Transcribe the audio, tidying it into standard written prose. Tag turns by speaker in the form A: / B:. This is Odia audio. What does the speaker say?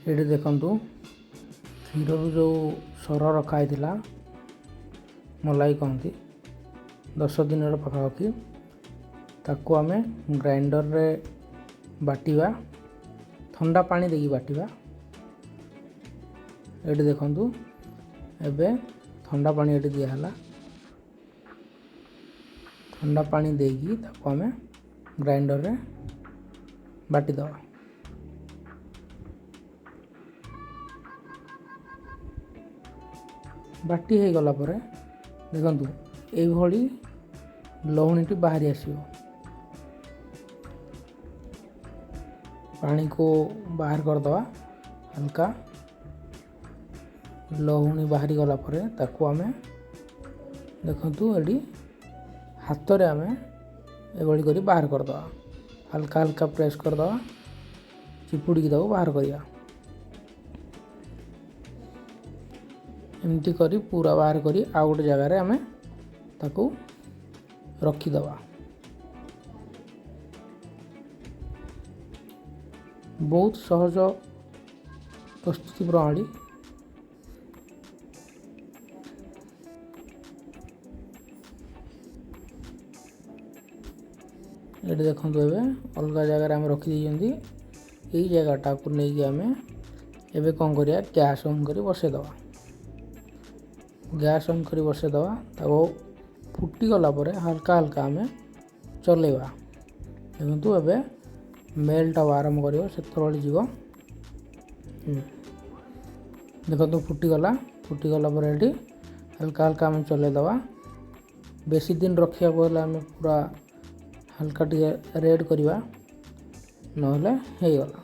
A: ଏଇଠି ଦେଖନ୍ତୁ, କ୍ଷୀରରୁ ଯେଉଁ ସର ରଖା ହେଇଥିଲା, ମଲାଇ କହନ୍ତି, 10 ଦିନର ପାଖାପାଖି, ତାକୁ ଆମେ ଗ୍ରାଇଣ୍ଡରରେ ବାଟିବା। ଥଣ୍ଡା ପାଣି ଦେଇକି ବାଟିବା। ଏଇଠି ଦେଖନ୍ତୁ, ଏବେ ଥଣ୍ଡା ପାଣି ଏଠି ଦିଆହେଲା। ଥଣ୍ଡା ପାଣି ଦେଇକି ତାକୁ ଆମେ ଗ୍ରାଇଣ୍ଡରରେ ବାଟିଦେବା। ବାଟି ହେଇଗଲା ପରେ ଦେଖନ୍ତୁ, ଏଇଭଳି ଲହୁଣୀଟି ବାହାରି ଆସିବ। ପାଣିକୁ ବାହାର କରିଦେବା। ହାଲକା ଲହୁଣୀ ବାହାରି ଗଲା ପରେ ତାକୁ ଆମେ, ଦେଖନ୍ତୁ, ଏଠି ହାତରେ ଆମେ ଏଭଳି କରି ବାହାର କରିଦେବା। ହାଲକା ହାଲକା ପ୍ରେସ୍ କରିଦେବା, ଚିପୁଡ଼ିକି ତାକୁ ବାହାର କରିବା। ଏମିତି କରି ପୁରା ବାହାର କରି ଆଉ ଗୋଟେ ଜାଗାରେ ଆମେ ତାକୁ ରଖିଦେବା। ବହୁତ ସହଜ ପ୍ରସ୍ତୁତି ପ୍ରଣାଳୀ। ଏଠି ଦେଖନ୍ତୁ, ଏବେ ଅଲଗା ଜାଗାରେ ଆମେ ରଖିଦେଇଛନ୍ତି। ଏଇ ଜାଗାଟାକୁ ନେଇକି ଆମେ ଏବେ କ'ଣ କରିବା? ଗ୍ୟାସ୍ ଅନ୍ କରି ବସେଇଦେବା। ଗ୍ୟାସ୍ ଅନ୍ କରି ବସେଇଦେବା। ତାକୁ ଫୁଟିଗଲା ପରେ ହାଲକା ହାଲକା ଆମେ ଚଲେଇବା। ଦେଖନ୍ତୁ, ଏବେ ମେଲ୍ଟ ହେବା ଆରମ୍ଭ କରିବ, ସେତେବେଳେ ଯିବ। ଦେଖନ୍ତୁ, ଫୁଟିଗଲା। ଫୁଟିଗଲା ପରେ ଏଠି ହାଲକା ହାଲକା ଆମେ ଚଲେଇଦେବା। ବେଶୀ ଦିନ ରଖିବାକୁ ହେଲେ ଆମେ ପୁରା ହାଲକା ଟିକେ ରେଡ଼୍ କରିବା, ନହେଲେ ହେଇଗଲା।